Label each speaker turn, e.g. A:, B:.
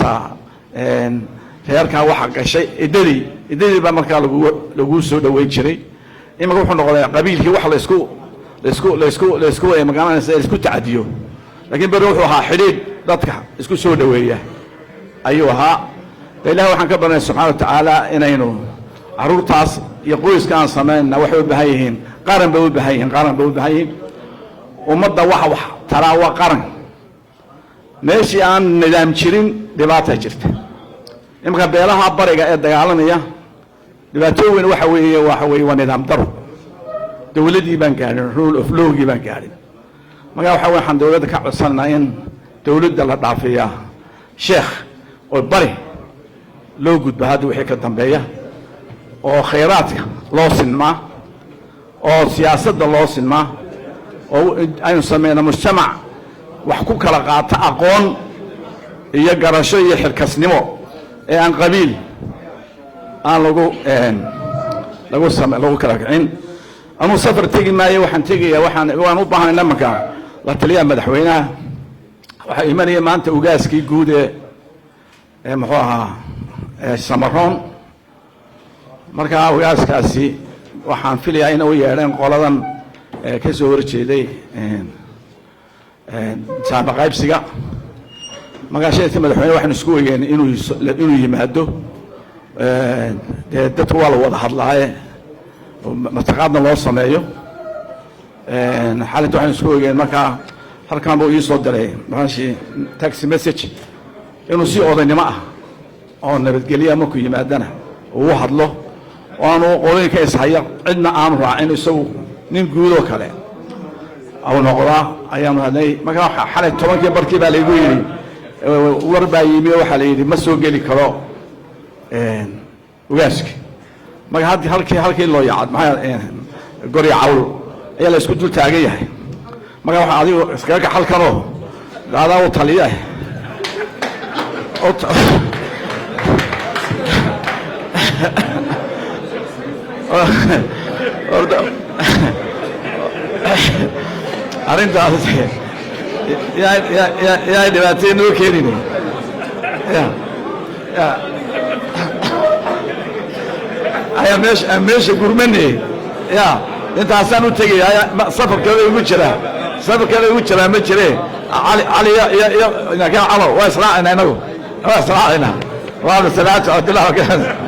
A: garanaysaa reerkaa waxa gashay iddadii, iddadii baa markaa laguu soo dhoweyn jiray. Iminka wuxuu noqday qabiilkii wax laysku magaranaysa laisku tacadiyo, lakiin beri wuxuu ahaa xidhiidh dadka isku soo dhoweeya ayuu ahaa. De ilahi waxaan ka barnay subxana wa tacaala inaynu carruurtaas iyo qoyska aan samaynna. Waxay u baahan yihiin qaran bay u baahan yihiin, qaran bay u baahan yihiin. Ummadda waxa wax taraa waa qaran. Meeshii aan nidaam jirin dhibaata jirta. Iminka beelaha bariga ee dagaalamaya dhibaato weyn waxa weeye waa nidaam daro. Dawladdii baan gaadhin, rule of lawgii baan gaadhin. Marka waxa wey waxaan dawladda ka codsanaa in dawladda la dhaafiyaa sheekh oo bari loo gudba hadda wixii ka dambeeya, oo khayraadka loo sinmaa, oo siyaasadda loo sinmaa, oo aynu samayno mujtamac wax ku kala qaata aqoon iyo garasho iyo xilkasnimo ee aan qabiil aan lagu kala kicin. Anuu safar tegi maayo, waxaan tegayaa, waan u baahanay nimanka la taliyaha madaxweynaha. Waxaa imanaya maanta ugaaskii guud ee muxuu ahaa Samaroon. Markaa ugaaskaasi waxaan filayaa in u yeedheen qoladan ka soo horjeeday saama qaybsiga. Markaa sheedka madaxweyne waxaynu isku ogeen inuu yimaado. Dee dadku waa la wada hadlaaye, mataqaadna loo sameeyo. Xalinta waxaynu isku ogeen, markaa halkan buu ii soo diray maashi text message, inuu si odaynimo ah oo nabadgelya markuu yimaadana uu hadlo, oo aanu qolooyinka ishaya cidna aanu raacin, isagu nin guudoo kale au noqdaa ayaanu hadnay. Markaa xalay 10-kii barkii baa laygu yidhi, war baa yimi oo waxaa la yidhi ma soo geli karo ugaaski. Marka haddi halkii loo yacad maxaa gorya cawl ayaa la isku dul taagan yahay. Marka waxaa adigu iskaga kax halkanoo adaa u taliya. Arrintaas yaa dhibaatay noo keenin ya ya ayaa meesha gurmanay ya intaasaan u tegaya. Safarkaba igu jiraa, safarkaba igu jiraa, ma jire. Cali, Cali iyo iyo calo waa israacayna, inagu waa israacayna. Waa salaatu Cabdillah.